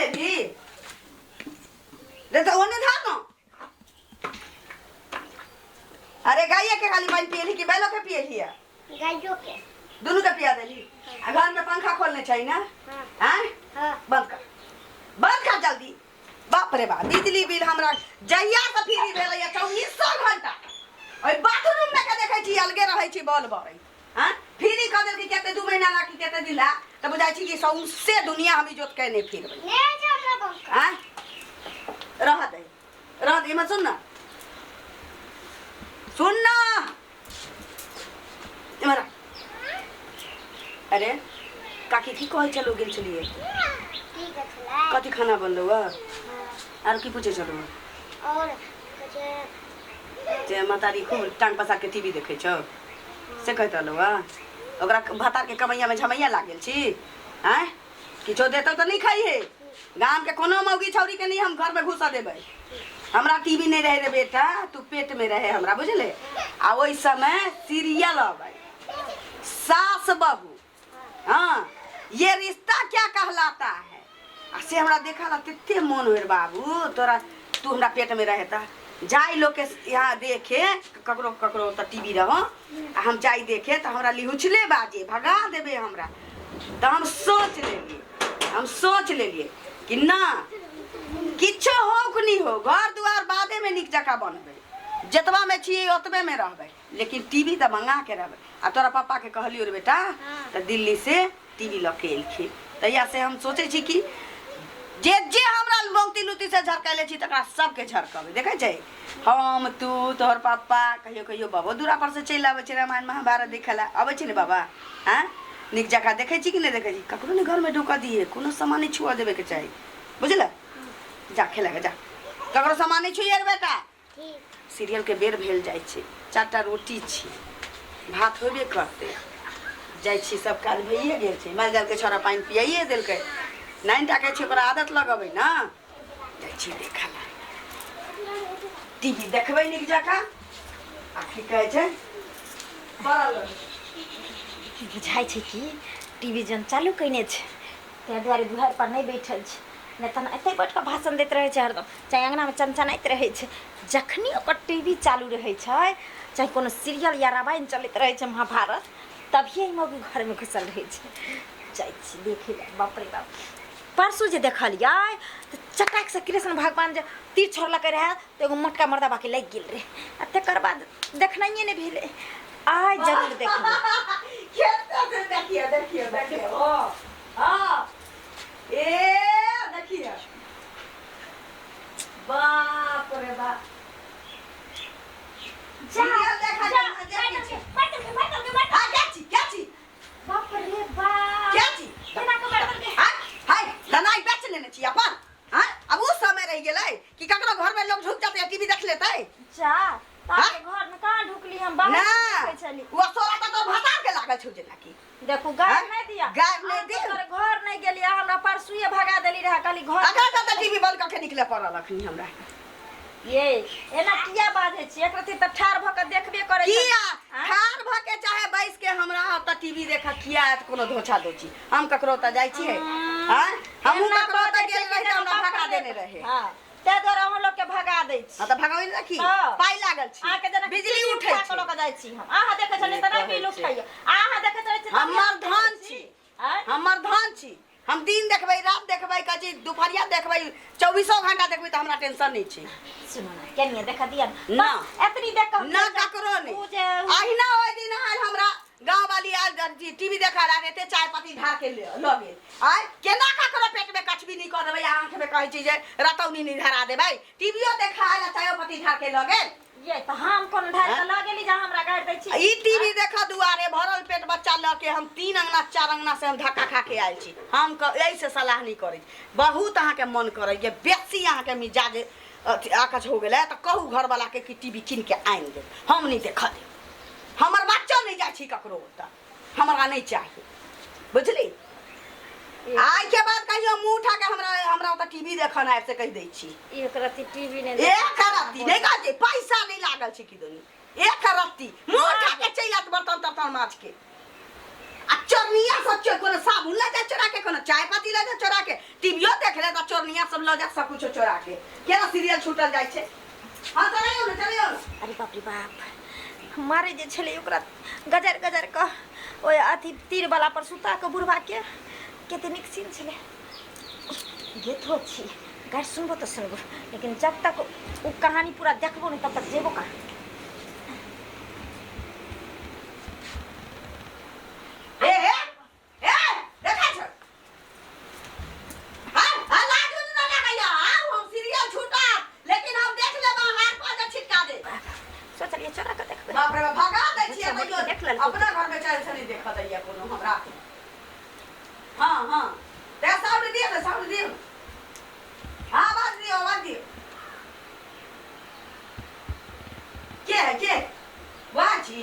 लेबही रे तऽ ओने धार न। अरे गाये के खाली पानि पियेली कि बैलो के पियेली है? गाइयो के। दुनू के पिया देली। आ घर में पंखा खोलने छै ना? हाँ। आँय? हाँ। बंद कर, बंद कर जल्दी। बाप रे बाप, बिजली बिल हमरा जहिया से फ्री भेलैया 24 घंटा ओहि बाथरूम में के देखै छी अलगे रहै छी बॉल बरै। हाँ, फ्री कऽ देलकै कते 2 महीना ला कि कते दिन ला, तऽ बुझाइ छी कि सौंसे दुनिया हम इजोत के नहि फिरबै। नहि छै हमरा बंद कर। आँय? रह दे, रह दे। इम्हर सुन ना, सुन ना, इम्हर आ। अरे काकी की कहै छलौ गेल छलियै? की कहै छलै? कथी खाना बनलौ हँ? हाँ। आर की पूछै छलौ? और कहै छै जे महतारी खूब टांग पसार के टीवी देखै छौ से कहैत रहलौ हँ? ओकरा भतार के कमैया में झमैया लागल छी? आँय, किछो देतौ तऽ नहि खइहे। गाम के कोनो मौगी छौरी के नहीं हम घर में घुसऽ देबै। हमरा टीवी नहीं रहे रे बेटा, तू पेट में रहे हमरा, बुझले? आ ओहि समय सीरियल अबै सास बहू, हाँ, ये रिश्ता क्या कहलाता है, आ से हमरा देखा ला तेते मन होय रे बाबू तोरा, तू हमरा पेट में रहे त जाई लोग के यहाँ देखे, ककरो ककरो त टीवी रहो आ हम जाई देखे त हमरा लिहुचले बाजे भगा देबे हमरा। त हम सोच लेलिए, हम सोच लेलिए कि ना किछो हो कि नहीं हो, घर दुआर बादे में निक जकाँ बनबै, जतबा में छियै ओतबे में रहबै, लेकिन टीवी तऽ मंगा के रहबै। आ तोरा पापा के कहलियो रे बेटा, तऽ दिल्ली से टीवी लऽ के एलखिन। तहिया से हम सोचै छी कि जे जे हमरा लौती लुती से झरकैले छी तकरा सबके झरकबै। देखै छै हम तू तोहर पापा कहियो कहियो बाबो दूरा पर से चलि आबै छै रामायण महाभारत देखै लए अबै छै ने बाबा? आँय, नीक जकाँ देखै छी कि नहि देखै छी? ककरो नहि घरमे ढुकऽ दिहे, कोनो सामान नहि छुअऽ देबेके चाही, बुझले? जा खेलऽ जा, ककरो सामान नहि छुइए रे बेटा। सीरियल के बेर भेल जाइ छै, 4टा रोटी छी, भात होबे करतै। जाइ छी, सब काज भइए गेल छै, माल जालके छौड़ा पानि पियाइए देलकै, नाइन टाके छै ओकरा आदत लगबै ने। जाइ छी देखऽ ला टीवी, देखबै नीक जकाँ। आ की कहै छै पड़ल रहै। बुझाइ छै कि टीवी जन चालू कयने छै ताहि दुआरे दुआरि पर नहि बैठल छै, नहि तहन एतै बैठ कऽ भाषण दैत रहै छै हरदम, चाहे अङ्गनामे चनचनाइत रहै छै। जखनी ओकर टी वी चालू रहै छै, चाहे कोनो सीरियल या रामायण चलैत रहै छै महाभारत, तभिए ई मौगी घरमे घुसल रहै छै। जाइ छी देखै लए। बाप रे बाप, परसू जे देखलियै तऽ चटाकसँ कृष्ण भगवान जे तीर छोड़लकै रहए तऽ एगो मोटका मर्दबाके लागि गेल रहै, आ तकर बाद देखनाइए नहि भेलै। आइ जरूर देखबै। देखिए देखिए देखिए, ओ हाँ, ए देखिए, बाप रे बाप। जा सीरियल देखा जा, जा, मारि देखै छी। देलकै, मारि देलकै, मारि देलकै, मारि हाँ, क्या छी, क्या छी? बाप रे बाप, क्या छी? केना कऽ मारि देलकै? हाय हाय, दनाइ बेच लेने छी अपन। हाँ, अब उस समय रहि गेलै कि ककरो घर में लोग ढुक जाते टीवी देख लेतै। जा हाँ? ताके घर में कहाँ ढुकली हम, बाहर ना देखै छली। वो सोरा त तोर भतार के लागल छौ जेना कि। देखू गारि हाँ? नहीं दिया, गारि नहीं हम दिया। तोहर घर नहीं गेलियै, हमरा परसुए भगा देली रहे, कहली घर अखन तक टीवी बंद कऽ के निकले पड़ल अखनी हमरा। ये एना किया बाजै छी? एक रत्ती तऽ ठाढ़ भऽ कऽ देखबे करै छली। किया आँय? ठाढ़ भऽ के चाहे बैस के हमरा ओतऽ टीवी देख किया आयत कोनो धोछा दोची? हम ककरो ओतऽ जाइ छियै? आँय, हमहूँ एना ककरो ओतऽ बाजै गेल छै कि रही तऽ जेना हमरा बाप भगा रे देने रहे। हाँ, ताहि दुआरे अहाँ लोग के भगा दै छी। हाँ तऽ भगाबै ने रखी, हाँ। पाइ लागल छी, अहाँके जेना बिजली बिजली उठै उठा कऽ छै। लऽ कऽ जाइ छी हम। अहाँ देखै छलियै तऽ नहि कहै बिल छै। उठैया, अहाँ देखैत रहै छी तभिए हमर हम देखै धन छी। आँय? हमर धन छी, हम दिन देखबै, रात देखबै, कथी दुपहरिया देखबै, 24 घंटा देखबै तऽ हमरा टेंशन नहि छै। सुनू ने, केनिये देखऽ दिअ ने। ना। बस एतनी देख कऽ हम ना चलि जायब। ककरो नहि। उ जे अहिना ओहि दिन आयल हमरा गाँव वाली आयल दर्जी टीवी देखा रहा एते चाय पत्ती ढार के लऽ गेल। आय केना ककरो पेट में कछबी नहीं कऽ देबै, आँख में कहै छी जे रतौनी नहीं धरा देबै। टीवीओ देखा आयल आ चायो पत्ती ढार के लऽ गेल। ये तऽ हम कोन ढार के लऽ गेली जे हमरा गारि दै छी? ई टीवी देखऽ दुआरे भरल पेट बच्चा लऽ के हम 3 अंगना 4 अंगना से हम धक्का खा के आयल छी। हम एहि से सलाह नहीं करै छी। बहुत अहाँके मन करैए, बेसी अहाँके मिजाज अथी आकच हो गेलै तऽ कहू घरवाला के कि टीवी कीन के आनि देब, हम नहीं देखऽ देब, हमर बच्चो नहीं जाइ छी ककरो ओतऽ, हमरा नहीं चाही, बुझली? आइ के बाद कहियो मुँह उठा के हमरा हमरा ओतऽ टीवी देखऽ नहि आबि से कहि दै छी। एक रत्ती टीवी नहि एक रत्ती नहि कहै छै, पैसा नहि लागल छै कि दुनू एक रत्ती मुँह उठा के चलि आयत बर्तन तर्तन माज के आ चोर चोरनिया सब चोर कोनो साबुन लऽ जा चोरा के कोनो चाय पत्ती लऽ जा चोरा के टीवीओ देख ले तऽ चोरनिया सब लऽ जा सब कुछो चोरा के केना सीरियल छूटल जाइ छै। हाँ चलियौ ने चलियौ ने। अरे बाप रे बाप, मारे जे छलै ओकरा गजर गजर कऽ ओहि अथी तीर वाला पर सुता कऽ बुढ़बा के कते नीक सीन छलै। गेथो छी गारि सुनबो तऽ सुनबो, लेकिन जब तक ओ कहानी पूरा देखबो नहि तब तक जेबो कहाँ। ए ए ए देखै छ हां हां लाज उज ना लगैया। आउ हम सीरियल छूटा लेकिन हम देख लेब हाथ पर जे छिटका दे। सोचलियै चोरा कऽ देखबै। बाप रे बाप भगा दै छियै बच्चा तैयो देख लेलकै। अपना घर में चैन से नहीं देखऽ दैया कोनो हमरा। हाँ हाँ ते साउंड दियौ ने साउंड दियौ। हाँ आवाज दियौ आवाज दियौ। के है के वाह छी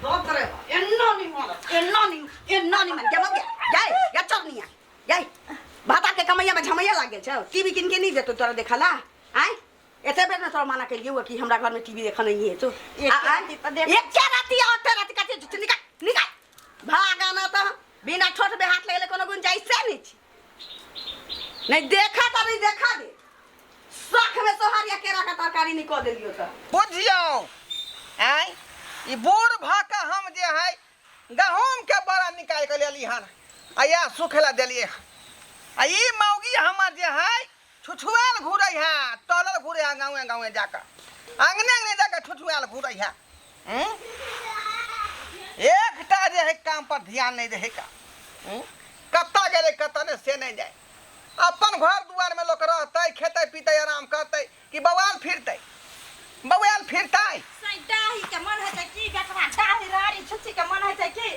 बाप रे बाप एन्ना नहीं मारत एन्ना नहीं एन्ना नहीं मन के मत जाय या चरनिया जाय भाता के कमैया में झमैया लाग गेल छौ। टीवी किन के नहीं देतो तोरा देखला आय एते बेर ने तोरा माना केलियौ कि हमरा घर में टीवी देखऽ नहीं है तो एक राति तऽ देख- एक राति आ ओते राति कथी छै? निकाल निकाल भागा ना तऽ बिना ठोठ बे हाथ लगेले कोनो गुंजाइश से नहीं छी। नहीं देखा तऽ नहीं देखा दे शौख में सोहारिया केरा के तरकारी नहीं कऽ देलियौ तऽ। बुझियौ आँय ई बूढ़ भऽ कऽ हम जे है गहूँम के बोरा निकालि कऽ लेली हन आ इएह सुखै लए देलियै हन आ ई मौगी हमर जे है छुछुआल घुरै है टहलल घुरै है गाँवे गाँवे जाकऽ अङ्गने अङ्गने जाकऽ छुछुआल घुरै है। हूँ? एकटा जे है काम पर ध्यान नहीं रहै का। हूँ? कतऽ गेलै कतऽ नहि से नहीं जाय। अपन घर दुआर में लोक रहतै खेतै पीतै आराम करतै कि बौआल फिरतै बौआल फिरतै। डाही के मन होइ छै की बेटवा डाही रारी छुच्छी के मन होइ छै की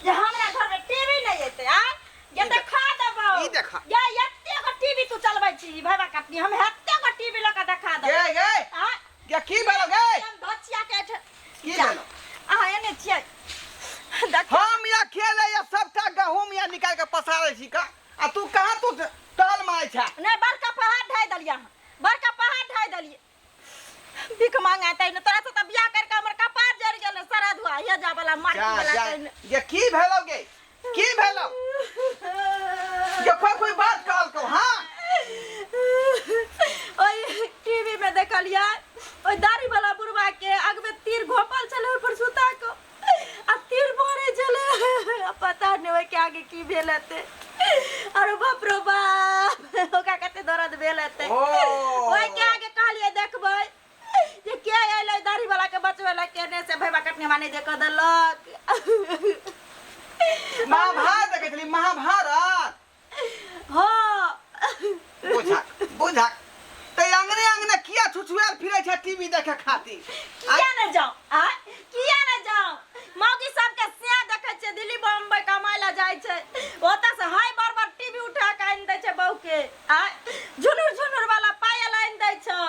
जे हमरा घर में टीवी नहीं एतै आ ये देखा देबौ ई देखा। ये एते गो टीवी तू चलबै छी भैया कटनी हम एते गो टीवी लऽ के देखा देबौ। गे गे आ गे की भेलौ गे हम धचिया के एठ की जा। भेलौ? अहाँ एने छियै देखियौ। हम या खेले या सबटा गहूम या निकाल के पसारै छी का आ तू कहाँ तू टहल मारै छा। नहीं बड़का पहाड़ ढाई देलियै अहाँ बड़का पहाड़ ढाई देलियै भीख मांगा तै ने तोरा से तऽ बियाह करके हमर कपार जरि गेल सारा धुआ हे जा वाला माटी जा वाला जा तै ने। ये की भेलौ गे की भेलौ ये कोई कोई बात कहलकौ हाँ। ओहि टीवी में देखलियै ओहि दाढ़ी वाला बुढ़वा के अगबे तीर घोपल छलै ओहि पर सुता कऽ आ तीर मारै छलै आ पता नहि ओहिके आगे की भेल हेतै। अरे बाप रो बाप ओकरा कते दर्द भेल हेतै। ओ। ओहिके आगे कहलियै देखबै जे के अयलै दाढ़ी वाला के बचबै लए केने से भैया कटने माने देखऽ देलक। महाभारत देखै छली महाभारत। हाँ बुझा बुझा ते अंगने अंगने किया छुछुआल फिरै छै टीवी देखे खातिर। किया ने जाओ आ किया ने जाओ मौगी सबके सिया देखै छियै दिल्ली बम्बई कमाइ लए जाइ छै ओतऽ से हाय बार बार टीवी उठा के आनि दै छै बहू के आ झुनुर झुनुर वाला पायल आनि दै छै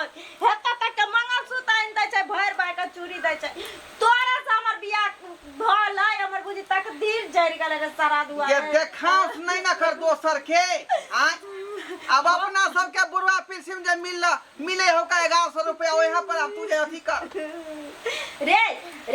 हेतऽ तक के मंगलसूत्र आनि दै छै भरि भरि के चूड़ी दै छै। तोरा से हमर बियाह भऽ हमर बुझी तकदीर जरि गेलै रे सारा ये दुआरे। देखाउस नहीं ना कर दोसर के आय अब अपना सबके बुढ़वा पीसी में जे मिल मिले हो का 1100 रुपया ओहे पर अब तू जे अथी कर। रे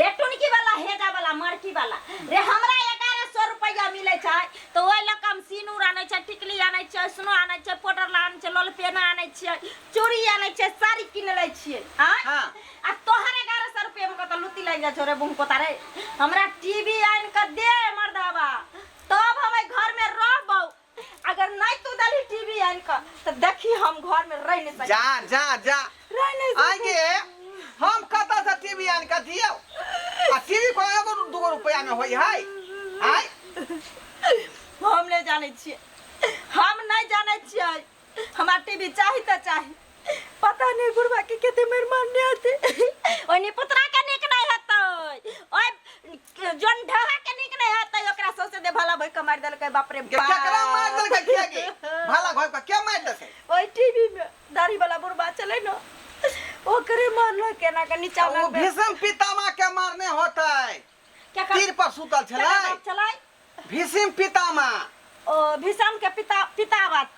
रे टुनकी वाला हेजा वाला मरकी वाला रे हमरा 1100 रुपया मिलै छै तऽ ओहि लऽ कऽ हम सिनूर आनै छै टिकली आनै छै स्नो आनै छै पाउडर आनै छै लोलपेन आनै छियै चूड़ी आनै छियै साड़ी किन लै छियै आँय हाँ। आ तोहर 1100 रुपया में कतऽ लुत्ती लागि जाइ छौ रे बुम कोता रे। हमरा टीवी आनि कऽ दे मर्दाबा तब हम एहि घर में रहबौ। अगर नहीं तू देलही टीवी आनि कऽ तऽ देखी हम घर में रहि नहीं सकै। जा जा जा रहि नहीं सकै। आगे हम कतऽ से टीवी आनि कऽ दियौ आ टीवी कोई एगो दूगो रुपया में होई है आय। हम नहीं जानै छियै हम नहीं जानै छियै हमरा टीवी चाही तऽ चाही। पता नहीं बुढ़वा के कते मेर मारने आते ओइ निपुतरा के नीक नहीं हेतै ओइ जोन ढहा के नीक नहीं हेतै ओकरा सौंसे दे भला भई के मारि देलकै। बाप रे के केकरा मारि देलकै किया गे भला भई के के मारि देलकै? ओइ टीवी में दाढ़ी वाला बुढ़वा चले न ओकरे मारलक केना के नीचा ओ में भीष्म पितामह के मारने होतै। क्या कर- तीर पर सुतल केकर छलै बाप छलै? भीष्म पितामह। ओ भीष्म के पिता पिता बात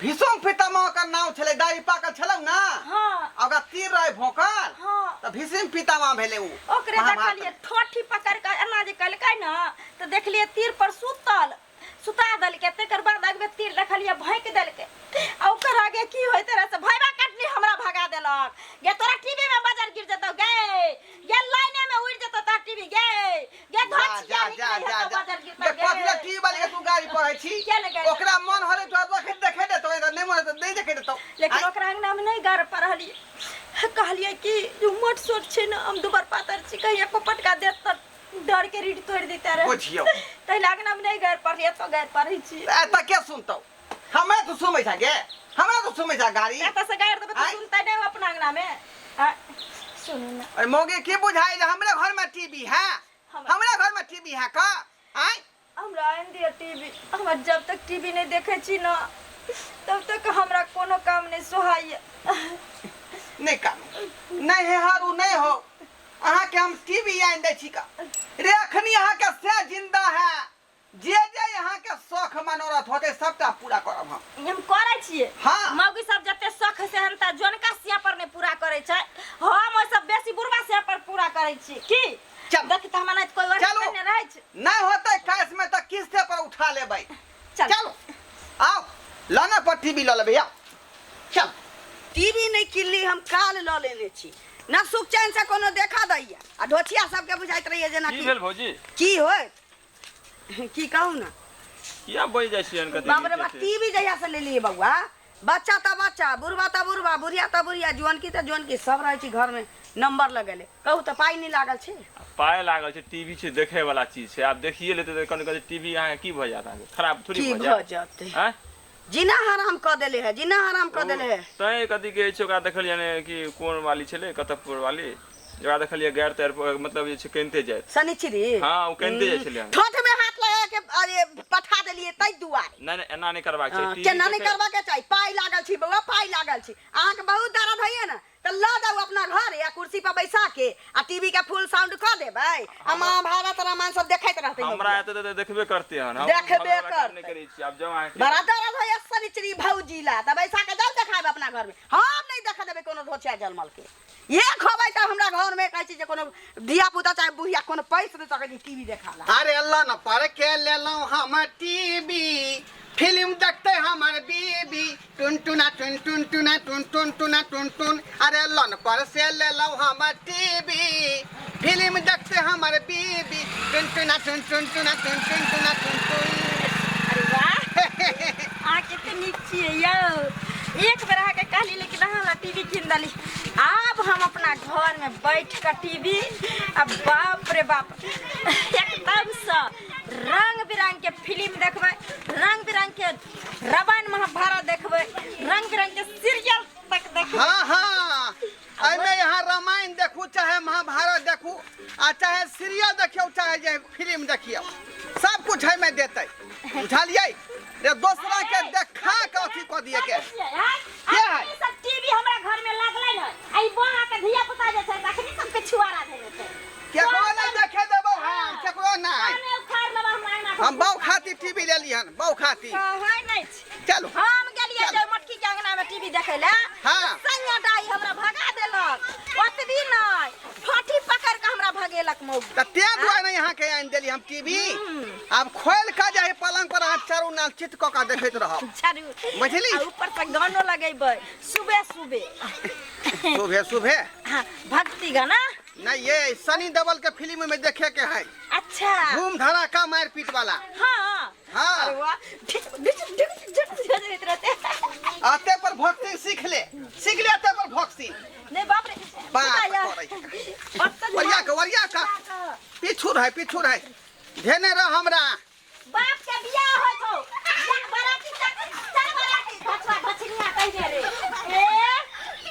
भीष्म पितामह के नाम छलै दाढ़ी पाकल छलौ ना। हाँ। आ ओकरा तीर रहे भोंकल। हाँ। तऽ भीष्म पितामह भेलै उ। ओकरे महाभारत। देखलियै ठोठी पकड़ के एना जे कहलकै ने तऽ देखलियै तीर पर सुतल सुता देलकै। तकर बाद अगबे तीर देखलियै भैंक देलकै आ ओकर आगे की होइत रहे से भैबा कटनी हमरा भगा देलक। गे तोरा टीवी में बजर गिर जेतौ गे, गे लाइने में उड़ जेतौ तोरा टीवी गे, गे जा धोचिया जा जा निकलै जा हेतौ जा बजर गिरतौ गे गे। कथी लए टीवी वाली के तू गाड़ी पढ़ै छी? किया ने गारि? ओकरा मन होलै तोरा देखे देखे देतौ, नहीं मन होलै तऽ नहि देखे देतौ। लेकिन आँय? ओकरा अंगना में नहीं गार पढ़लियै, कहलियै कि जे मोट सोट छै ने, हम दुबर पातर छी, कहीं एको पटका देत तऽ डर के रीढ़ तोड़ि देते रहे। बुझियौ। ताहि लए अंगना में नहीं गारि पढ़लियै, एतऽ गारि पढ़ै छी। एतऽ के सुनतौ? हमरा तू सुनै छा गे? हमरा तू सुनै छा गाड़ी? एतऽ से गारि देबै तऽ आँय? सुनतै नहि अपना अंगना में। आँय, सुनू ने। अरे मौगी की बुझाइ जे हमरे घर में टीवी है? हमरे घर में टीवी है का? आँय? हमरा आनि दिअ टीवी। हमरा जब तक टीवी नहि देखै छी ने तब तक हमरा कोनो काम नहि सोहाइए। नहि कानू, नहि हे हारू, नहि हो, अहाँके हम टीवी आनि दै छी का रे। अखनी अहाँके से जिंदा है, जे जे अहाँके शौख मनोरथ होतै सबटा पूरा करब हम। हम करै छियै। हाँ। मौगी सब जते शौख सेहनता जोनका सिया पर नहि पूरा करै छै, हम ओहि सब बेसी बुढ़वा सिया पर पूरा करै छी। की चल। देख तऽ हमरा नहि कोइ और चलू। नहि रहै छै। नहि होतै कैश में तऽ किस्ते पर उठा लेबै। चल। चलू आओ लाना पर टीवी लऽ लेबै, आओ चल। टीवी नहि किनली हम, काल लऽ लेने छी न सुख चैन से कोनो देखा दैया आ ढोठिया सबके बुझाइत रहैया जेना की भेल भौजी? की होइत की कहू ने। किया बजि जाइ छियनि कते? बाप रे बाप, टीवी जहिया से लेलियै बौआ, बच्चा तऽ बच्चा, बुढ़बा तऽ बुढ़बा, बुढ़िया तऽ बुढ़िया, जुअनकी तऽ जुअनकी, सब रहै छी घरमे नंबर लगेले। कहू तऽ पाइ नहि लागल छै? पाइ लागल छै, टीवी छै, देखै वाला चीज छै। आब देखिए लेतै तऽ कनि कनि टीवी अहाँके की भऽ जायत? अहाँके खराब थोड़ी की भऽ भऽ जायत? जेतै? आँय? जीना हराम कऽ देले है, जीना हराम कऽ देले है। तैं कथी कहै छै ओकरा देखलियै ने कि कोन वाली छलै, कतकपुर वाली, जकरा देखलियै गारि तारि पर, मतलब जे छै कनिते जाइत। शनिचरी? हाँ, ओ कनिते जाइ छलै हन। ठोठ में हाथ लगा के अरे पठा देलियै ताहि दुआरे। नहि नहि, एना नहि करबाक छै। टीवी केना नहि देखै- करबाक चाही? पाइ लागल छी बौआ, पाइ लागल छी। अहाँके बहुत दर्द होइए ने तऽ लऽ जाउ अपना घर या कुर्सी पर बैसा के आ टीवी के फुल साउंड कऽ देबै आ महाभारत रामायण सब देखैत रहतै। हमरा एतै तऽ देखबे करतै हन। हम देखबे भगवान करतै। नहि करै छी। आब जाउ अहाँके बड़ा दर्द होइए शनिचरी भौजी ला तऽ बैसा के जाउ देखायब अपना घर में। हम नहि देखऽ देबै कोनो धोचिया जलमल के। एक होबै तऽ हमरा घर में कहै छी जे कोनो धिया पुता चाहे बुढ़िया कोनो पैस नहि सकै छै टीवी देखा ला। अरे अल्लाह न पर के लेलहुँ हम टीवी, फिल्म देखते हमर बीबी, टुन टुना टुन टुन टुना टुन टुन टुना टुन टुन। अरे लोन पर से लेलहुँ हम टीवी, फिल्म देखते हमर बीबी, टुन टुना टुन टुन टुना टुन टुन टुना टुन टुन। अरे वाह, अहाँ कते नीक छियै यौ। एक बेर अहाँके कहली लेकिन अहाँ हमरा टीवी कीन देली। आब हम अपना घर में बैठ कऽ टीवी आ बाप रे बाप एकदमसँ रंग बिरंग के फिल्म देखबै, रंग बिरंग के रामायण महाभारत देखबै, रंग बिरंग के सीरियल तक देखबै। हाँ हाँ, एहिमे यहाँ रामायण देखू चाहे महाभारत देखू आ चाहे सीरियल देखियौ चाहे जे फिल्म देखियौ, सब कुछ एहिमे देतै, बुझलियै रे? दोसरा के देखा के अथी कऽ दिए के के है? सब टीवी हमरा घर में लागलै ने आ ई बौआ के धिया पुता जे छै तखनी सबके छुआरा देने छै। केकरो नहि देखे देबौ हम, केकरो नहि। काने उखाड़ लेबै हमरा अंगना हम बहु खातिर टीवी लेली हन, बहु खातिर। कहै नहि छै। चलू। हम गेलियै जे मोटकी के अंगना में टीवी देखै लए, हाँ। संगे डाई हमरा भगा देलक। ओतबी नहि, ठोठी पकड़ के हमरा भगेलक मौगी। तऽ तें दुआरे नहि अहाँके आनि देली हम टीवी। आब खोलि कऽ जे पलंग पर अहाँ चारू नाल चित कऽ कऽ देखैत रहब। जरूर। बुझली? आ ऊपर से गानो लगेबै सुबह सुबह। सुबह सुबह? हाँ, भक्ति गाना। नहीं, ये सनी देओल के फिल्म में देखे के है। अच्छा। धूम धड़ाका मारपीट वाला। हाँ। हाँ। अरे वाह, ढिक ढिक ढिक ढिक ढिक रहते। आते पर भक्ति सीख ले, सीख ले आते पर भक्ति। नहीं बाप रे। बाप पता रे, या, ओतऽ वरिया के, वरिया का पीछू रहे, पीछू रहे, धेने रह हमरा। बाप के बियाह होय छौ जा बराती, चल चल बराती, भछवा भछनिया कहिने रे। ए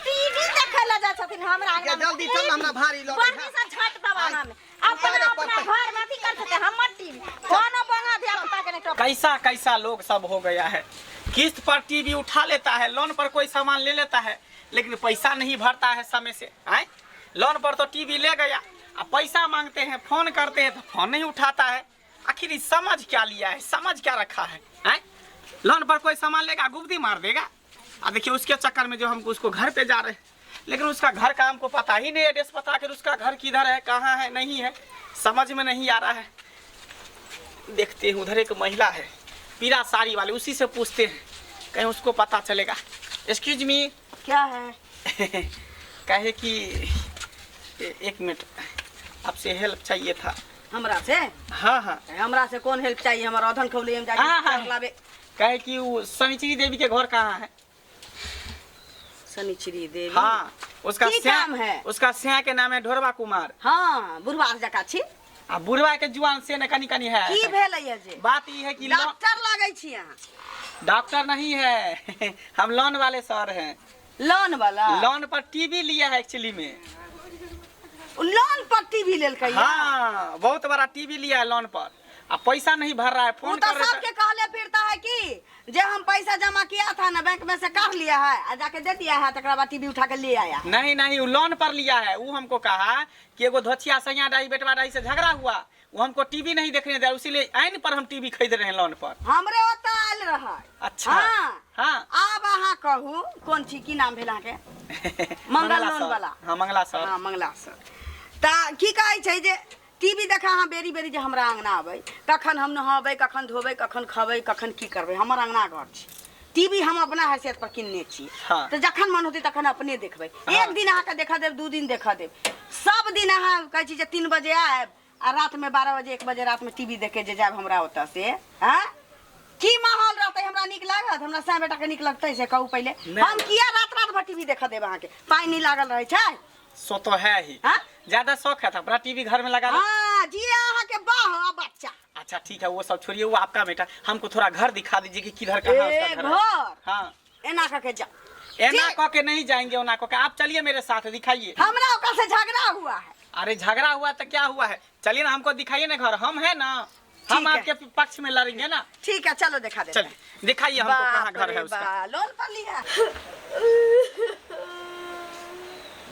टीवी देखै लए जाइ छथिन हमरा अंगना में। जल्दी चल, हमरा भारी लगै बरनी है। से छाट दबा आइ। हम अपना अरे अपना पता। घर में अथी करते थे, हमर टीवी कोनो बंगा धिया पुता के नहीं टप। कैसा कैसा लोग सब हो गया है, किस्त पर टीवी उठा लेता है, लोन पर कोई सामान ले लेता है, लेकिन पैसा नहीं भरता है समय से। आए लोन पर तो टीवी ले गया, अब पैसा मांगते हैं, फोन करते हैं तो फोन नहीं उठाता है। आखिर ये समझ क्या लिया है, समझ क्या रखा है? आए लोन पर कोई सामान लेगा गुब्दी मार देगा। आ देखिए उसके चक्कर में जो हम उसको घर पे जा रहे हैं, लेकिन उसका घर का हमको पता ही नहीं, एड्रेस पता कर उसका घर किधर है, कहाँ है, नहीं है, समझ में नहीं आ रहा है। देखते हैं उधर एक महिला है पीला साड़ी वाली, उसी से पूछते हैं, कहीं उसको पता चलेगा। Excuse me. क्या है? कहे कि एक मिनट आपसे हेल्प चाहिए था। हमरा से? हाँ हाँ। हमरा से कौन हेल्प चाहिए? हमर अधन खौली हम जाके हाँ, हाँ। लाबे। कहे कि वो शनिचरी देवी के घर कहाँ है? शनिचरी देवी? हाँ, उसका की स्या काम है? उसका स्या के नाम है ढोरबा कुमार। हाँ, बुढ़वा जका छी। आ बुढ़वा के जुआन से न कनी कनी है। की भेलै जे? बात ई है कि डॉक्टर लागै छी अहाँ? डॉक्टर नहीं है, हम लोन वाले सर हैं। लोन वाला? लोन पर टीवी लिया है एक्चुअली में। लोन पर टीवी लेलकै? हाँ, बहुत बड़ा टीवी लिया है लोन पर, आ पैसा नहीं भर रहा है। फोन तो कर रहे सबके कहले फिरता है कि जे हम पैसा जमा किया था ना बैंक में से काट लिया है आ जाके दे दिया है, तकरा बाद टीवी उठा के ले आया। नहीं नहीं, वो लोन पर लिया है। वो हमको कहा कि एगो धोचिया सैया डाई बेटवा डाई से झगड़ा हुआ, वो हमको टीवी नहीं देखने दिया, उसीलिए आइन पर हम टीवी खरीद रहे हैं लोन पर। हमरे ओतऽ आयल रहे। अच्छा। हाँ। हाँ। आब अहाँ कहू कोन छी, की नाम भेल अहाँके? मंगल लोन सर। वाला। हाँ, मंगला सर। हाँ, मंगला सर। तऽ की कहै छै जे टीवी देखा अहाँ बेरी बेरी जे हमरा अङ्गना अबै, कखन हम नहबै, कखन धोबै, कखन खबै, कखन की करबै? हमर अङ्गना घर छी, टीवी हम अपना हैसियत पर किनने छी। हाँ। तऽ जखन मन होतै तखन अपने देखबै। हाँ। एक दिन अहाँके देखऽ देब, 2 दिन देखऽ देब, सब दिन अहाँ कहै छी जे 3 बजे आयब आ रात में 12 बजे 1 बजे रात में टीवी देखे जे जायब हमरा ओतऽ से। हाँ, की माहौल रहतै? हमरा नीक लागत? हमरा साय बेटा के नीक लगतै से कहू पहिले। नहि। हम किया रात रात भर टीवी देखऽ देब अहाँके? पानि नहि लागल रहै छै। सो तो है ही। हाँ? ज्यादा शौक है तो अपना टीवी घर में लगा लो। हाँ जी, अहाँ के बाह बच्चा। अच्छा ठीक है, वो सब छोड़िए, वो आपका बेटा, हमको थोड़ा घर दिखा दीजिए कि किधर कहाँ उसका ए, घर है। घर? हाँ। एना कह के जा। एना ठीक। कह के नहीं जाएंगे, ओना कह के। आप चलिए मेरे साथ, दिखाइए। हमरा ओकरा से झगड़ा हुआ है। अरे झगड़ा हुआ तो क्या हुआ है, चलिए ना हमको दिखाइए ना घर, हम है ना, हम ठीक है। आपके पक्ष में लड़ेंगे ना। ठीक है, चलो दिखा दे। चलिए दिखाइए हमको कहाँ घर है उसका। लोन पर लिया।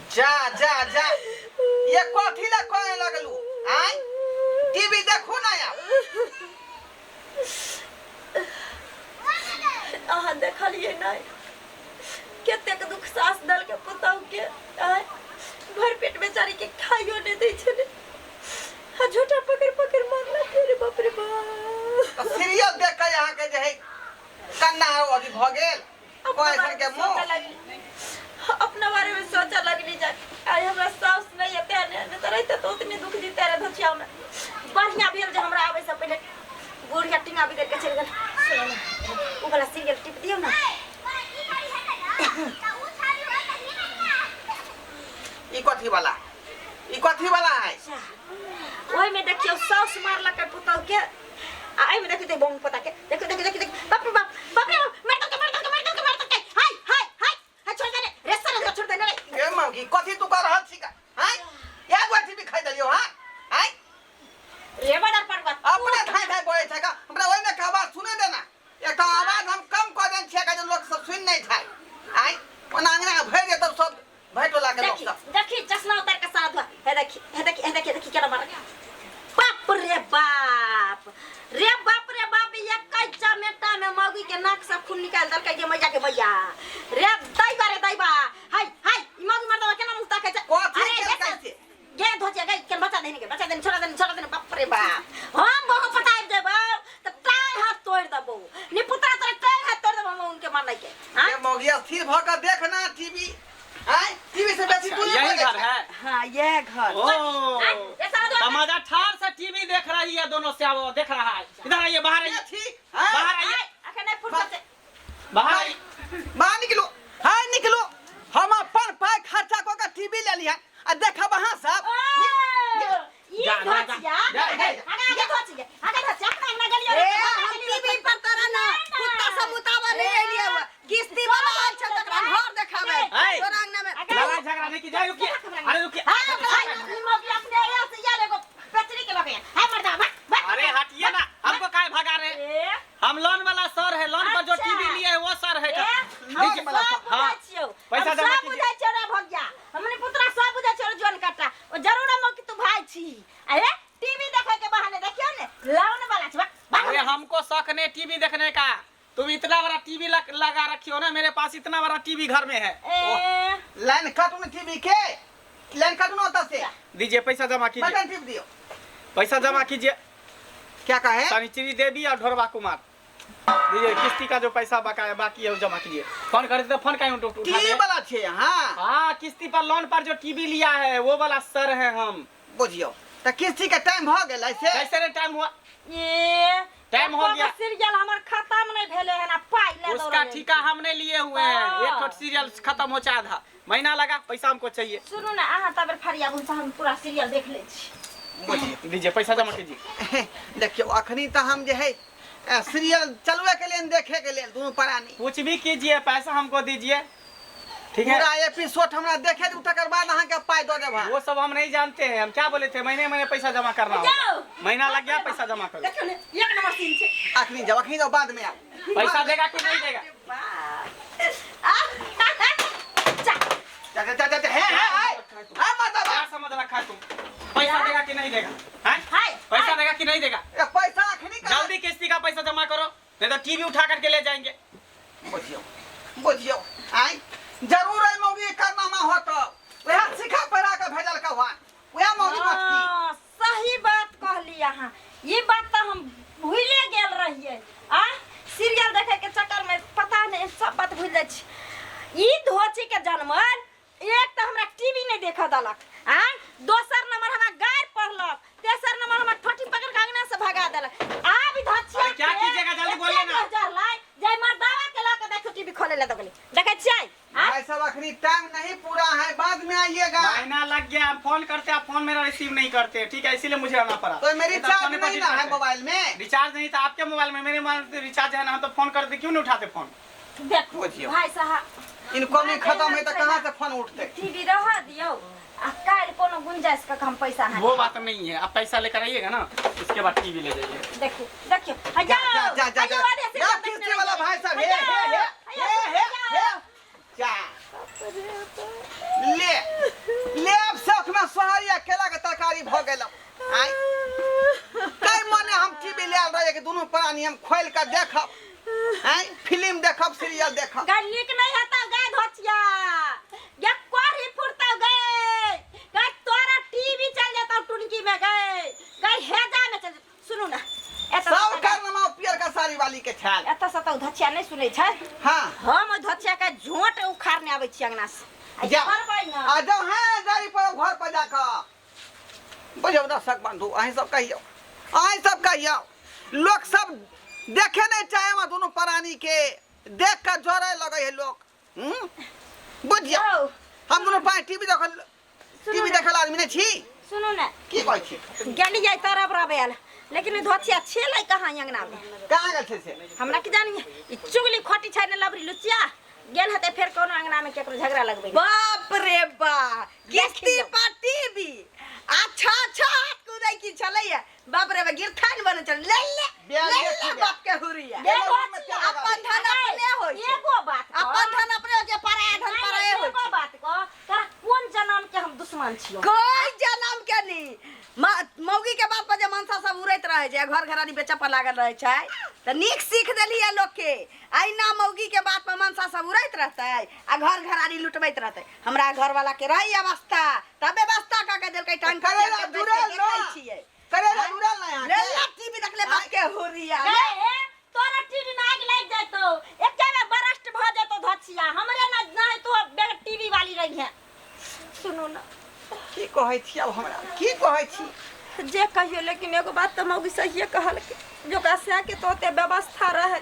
जा जा जा, ये कथी ला कहे लगलू? आय टीवी देखू ना यार। अहाँ देखलिए नहीं कतेक दुख सास दल के पुतहु के, आय भर पेट बेचारी के खाइयो नहीं दै छलै, आ झोटा पकड़ पकड़ मारलक। रे बाप रे बाप। सीरियल देख के यहाँ के जे है कन्ना अथी भ गेल। अपना कोई बारे के में मुंह सोचऽ लगली, अपना बारे में सोचऽ लगली जा आइ हमरा साउस नहीं एते ने तऽ रहिते तऽ उतने दुख दिते रहे धोचिया में। बढ़िया भेल जे हमरा आबै से पहिले बुढ़िया टींगा बिगड़ के चलि गेल। सुनू ने, उ वाला सीरियल टिप दियौ ना। ई कथी वाला, ई कथी वाला है? ओहि में देखियौ साउस मारलक पुतहु के, आ एहि में देखियौ बम पता के, देखियौ देखियौ देखियौ, बाप रे बाप, बाप रे बाप, मार दलकै, मार दलकै, मार दलकै, मार दलकै, हाय हाय हाय हाय, छोड़ दे रे, रे साला, छोड़ दे रे। ए मौगी कथी तू कर रहल छी का? हाय एक बार टीवी खाइ देलियौ। हां हाय रे बड़ा पड़वा अपने धाय धाय बोलै छै का, हमरा ओहि में के आवाज सुने देना। एक आवाज हम कम कऽ देन छियै जे लोक सब सुनि नहीं छै। आय ओना अंगना भरि जेतौ सब भैटोला के लोक देखी सब। देखी चश्मा उतार के साथ हुआ। हे देखी, हे देखी, हे देखी, देखी केना मारल। बाप रे बाप, रे बाप रे बाप, ये कैचा मेटा में मौगी के नाक से खून निकाल देलकै गे मैया के मैया। रे दैबा रे दैबा, हाय हाय, ई मौगी मर्दवा केना मुँह ताकै छै? कथी अरे, केलकै ये से? गे धोचे गे, केन बचा देने के, बचा देने, छोड़ा देने, छोड़ा देने, बाप रे बाप। हम बहु पटाइब देबौ त टांग हाथ तोड़ देबौ। निपुत्रा तोरा टांग हाथ तोड़ देबौ हम उनके मारलै के। हां? ये मौगी स्थिर भ के देख ना टीवी। आय टीवी से बेसी तू ही यही बोलै घर छै। है। हाँ, यह घर। ओ तमाजा ठार से टीवी देख रही है, दोनों से वो देख रहा है। इधर आइए, बाहर आइए, छी, हाँ? बाहर आइए, अखन नहीं फुर्सत है। बाहर आइए, बाहर निकलो, हाँ निकलो। हम अपन पाई खर्चा कऽ के टीवी ले लिहन आ देखब अहाँ सब। ई जा, जा, जा। धोचिया, जा, जा। आगे आगे धोचिया, आगे धोचिया, अपना अंगना गेलियो ए, हम टीवी पर तोरा ना कुत्ता सब मुताबा नहीं एलियै हुआ। किस्ती वाला आयल छै तकरा घर देखाबै। ऐ। तोरा अंगना में लड़ाई झगड़ा नहीं कीजिए, रुकिए, अरे रुकिए, अरे हटिए ना, हमको काहे भगा रहे हैं? हम लोन वाला सर है, लोन पर जो अच्छा। टीवी लिए है वो सर है। लोन वाला सर। हाँ। पैसा जमा कीजिए। टीवी देखे के बहाने देखियो ने लोन वाला छै। अरे हमको शौक नहीं टीवी देखने का, तुम इतना लगा रखी हो ना, मेरे पास इतना बड़ा टीवी घर में है। ए लाइन काटू ने टीवी के, लाइन काटू ना ओतऽ से। दीजिए पैसा जमा कीजिए। बटन टिप दियो। पैसा जमा कीजिए। क्या कहे? शनिचरी देवी और ढोरबा कुमार, दीजिए किस्ती का जो पैसा बकाया बाकी है वो जमा कीजिए। फोन कर तो फोन का उठा टीवी दे। वाला छे। हाँ हाँ, किस्ती पर लोन पर जो टीवी लिया है वो वाला सर है हम। बुझियो त किस्ती के टाइम भ गेलै से। कैसे रे टाइम हुआ? ये टाइम हो गया। सीरियल हमर खत्म नहीं भेले है ना, पाई ले उसका ठीका हमने लिए हुए हैं। हाँ। एक ठो सीरियल खत्म हो चाहे आधा महीना लगा, पैसा हमको चाहिए। सुनू ना, अहाँ तब फरियाबू से हम पूरा सीरियल देख लै छी। बुझियो दीजिए पैसा जमा कीजिए। देखियो अखनी त हम जे है सीरियल चलवे के लेल देखे के लेल दुनू प्राणी। कुछ भी कीजिए पैसा हमको दीजिए, ठीक है? पूरा एपिसोड हमरा देखे दू तकर बाद अहाँ के पाई दऽ देब। वो सब हम नहीं जानते हैं। हम क्या बोले थे, महीने महीने पैसा जमा करना होगा। जाओ। महीना लग गया, पैसा जमा करो। देखियौ ने, एक नंबर सीन छै। अखनी जाओ, अखनी जाओ, बाद में आओ। पैसा देगा कि नहीं देगा? जा। जा जा जा जा, हे हे हे हे माता क्या समझ रखा है तुम? पैसा देगा कि नहीं देगा? हैं? हाय पैसा देगा कि नहीं देगा? ए पैसा अखनी का जल्दी किस्ती का पैसा जमा करो, नहीं तो टीवी उठा करके ले जाएंगे। बुझियो बुझियो आई जरूर है मौगी कारनामा होत, वह सिखा पढ़ा के भेजल का हुआ वह मौगी मस्ती। हाँ, सही बात कहली अहाँ। ये बात तो हम भूले गेल रहिए। आ सीरियल देखे के चक्कर में पता नहीं सब बात भूल जाइ छी। ई धोची के जनमल एक तो हमरा टीवी नहीं देखा देलक, आ दोसर नंबर हमरा गारि पढ़लक, तेसर नंबर हमरा ठोटी पकड़ के अंगना से भगा देलक। आब ई धोचिया अरे क्या कीजिएगा, जल्दी बोलिए ना। जरलै जय मर्दावा के लऽ के देखो टीवी खोले ला दगली। देखै छियै? आ भाई साहब अखनी टाइम नहीं पूरा है, बाद में आइएगा। महीना लग गया, हम फोन करते आप फोन मेरा रिसीव नहीं करते, ठीक है? इसीलिए मुझे आना पड़ा। तो मेरी नहीं तो चार्ज फोन पर नहीं ना है करते। मोबाइल में। रिचार्ज नहीं था आपके मोबाइल में, मेरे मोबाइल में रिचार्ज है ना, हम तो फोन करते क्यों नहीं उठाते फोन? देखो बुझियौ। भाई साहब इनकमिंग खत्म है तो कहाँ से फोन उठते? टीवी रह दियौ आ काल्हि कोनो गुंजाइश के हम पैसा अहाँके वो बात नहीं है, आप पैसा लेकर आइएगा ना, उसके बाद टीवी ले जाइए। देखियो देखियो, जा जा जा जा जा जा किस्ती वाला भाई साहब, हे हे हे हे हे हे जा ले ले। अब शौक में सोहरिया केला के तरकारी भ गेल। आई कई मने हम टीवी ले आल रहे कि दुनू प्राणी हम खोल के देखब, आई फिल्म देखब, सीरियल देखब। गाय नीक नहीं हेतौ गाय धोचिया, गे कोढ़ी फुरतौ गै, गाय तोरा टीवी चल जेतौ टुनकी में गै, गाय हेजा में चल जेतौ। सुनू ना, एतऽ सब कारनामा पियर का साड़ी वाली के छाल। एतऽ से तऽ ओ धोचिया नहीं सुनै छै। हाँ हम ओहि धोचिया के झोंट उखाड़ने आबै छी अंगना से। आ जा। करबै ना। आ जाओ, हाँ गाड़ी पर घर पर जाकर बुझौ दर्शक बंधु, अहीं सब कहियौ, अहीं सब कहियौ, लोग सब देखे नहीं चाहे हम दुनू प्राणी के देख कर जरे लगे है लोग। बुझियौ यौ, हम दुनू प्राणी टीवी देखल, सुनू टीवी ना। देखल आदमी नहीं छी। सुनू ना, की कहै छी? गेलियै तरब रबेल, लेकिन ई धोचिया छेलै कहाँ अंगना में? कहाँ गेल छै से? हमरा की जानी, ई चुगली खोटी छै ने लबरी लुचिया गेल हेतै फेर कोनो अंगना में केकरो झगड़ा लगबै। बाप रे बा, किस्ती पर टीवी अच्छा अच्छा हाथ कुदै की छलैया। बाप रे बा, गिरथान बनै छल। ले ले ले ले बाप के हुरिया। गे धोचिया, अपन धन अपने होइ छै। एगो बात कह। अपन धन अपने होइ छै, पराया धन नहीं, पराये होइ एगो छै। बात कह, तोरा कोन जन्म के हम दुश्मन छियौ? कोई जन्म के नहीं। मौगी के बाप पर जे मनसा सब उड़ैत रहे छै, घर घरानी बेचऽ पर लागल रहे छै, तऽ नीक सीख देलियै लोक के। अहिना मौगी के बात पर मनसा सब उड़ैत रहतै आ घर घरानी लुटबैत रहतै। हमरा घरवाला के रही अवस्था, तब व्यवस्था कऽ के देलकै। टांग करेला के जुड़ल देखै ना। छियै। करेला जुड़ल ना यहाँ ले के। ले टीवी देखले बाप के हुरिया। गे, तोरा टीवी में आगि लागि जेतौ, एके में बरस्ट भऽ जेतौ धोचिया। हमरे ना नहीं तो बेगर टीवी वाली रही है। सुनू ना, की कहै छी अब हमरा, की कहै छी? जे कहियो, लेकिन एगो बात तऽ मौगी सहिए कहलकै, जे ओकरा सएके तऽ ओते व्यवस्था रहै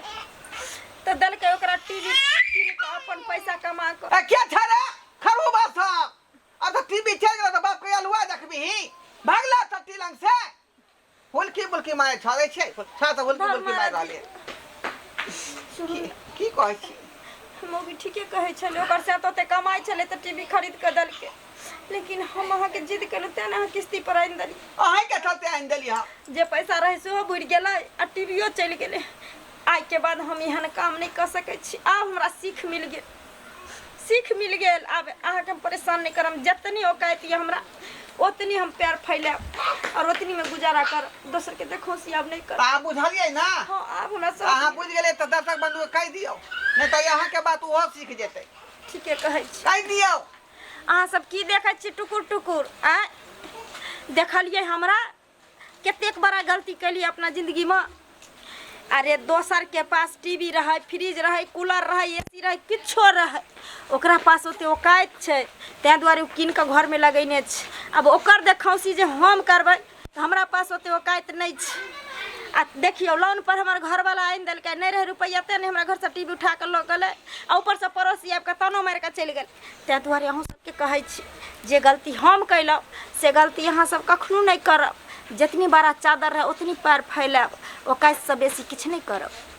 तऽ देलकै ओकरा टीवी कीन कऽ अपन पैसा कमा कऽ। ए के छै रे खरू बाप साहब? अब तो टीवी चल गेल तऽ बाप के अलुआ देखबिही, भागला सब तिलंग से हुलकी बुलकी मारे छाड़ै छै, छा तऽ हुलकी बुलकी मारि रहल है। सुनू की की कहै छी? मौगी ठीके कहै छलै, ओकर से तऽ ओते कमाइ छलै तऽ टीवी खरीद कऽ देलकै, लेकिन हम अहाँके जिद केलहुँ तेँ ने अहाँ किस्ती पर आनि देली। अहीँके चलते आनि देली हम। जे पैसा रहै सेहो बुड़ि गेलै आ टीवियो चलि गेलै। आइके बाद हम एहन काम नहि कऽ सकै छी। आब हमरा सीख मिल गेल, सीख मिल गेल। आब अहाँके हम परेशान नहि करब। जतनी औकात यऽ हमरा ओतनी हम पैर फैलायब और ओतनी में गुजारा कर दोसर के देखो सी आब नहीं कर। तऽ अहाँ बुझलियै ना? हाँ, आब हमरा सब अहाँ बुझि गेलियै तऽ दर्शक बंधु के कहि दियौ, नहि तऽ अहाँके बात ओहो सीख जेतै। ठीके कहै छी। कहि दियौ। अहाँ सब की देखै छी टुकुर टुकुर? आँय, देखलियै हमरा कतेक बड़ा गलती केलियै अपना जिंदगीमे? अरे दोसर के पास टीवी रहै, फ्रिज रहै, कूलर रहै, एसी रहै, किछो रहै, ओकरा पास ओते औकात छै, ताहि दुआरे ओ कीन कऽ घरमे लगेने छै। आब ओकर देखौसी जे हम करबै तऽ हमरा पास ओते औकात नहि छै। आ देखियौ, लोन पर हमर घरवाला आनि देलकै, नहि रहै रुपैआ तेँ नहि हमरा घरसँ टीवी उठा कऽ लऽ गेलै, आ ऊपरसँ पड़ोसी आबि कऽ तानो मारि कऽ चलि गेल। ताहि दुआरे अहूँ सबके कहै छी, जे गलती हम कयलहुँ से गलती अहाँ सब कखनो नहि करब। जतनी बड़ा चादर रहै ओतनी पैर फैलायब, औकातसँ बेसी किछु नहि करब।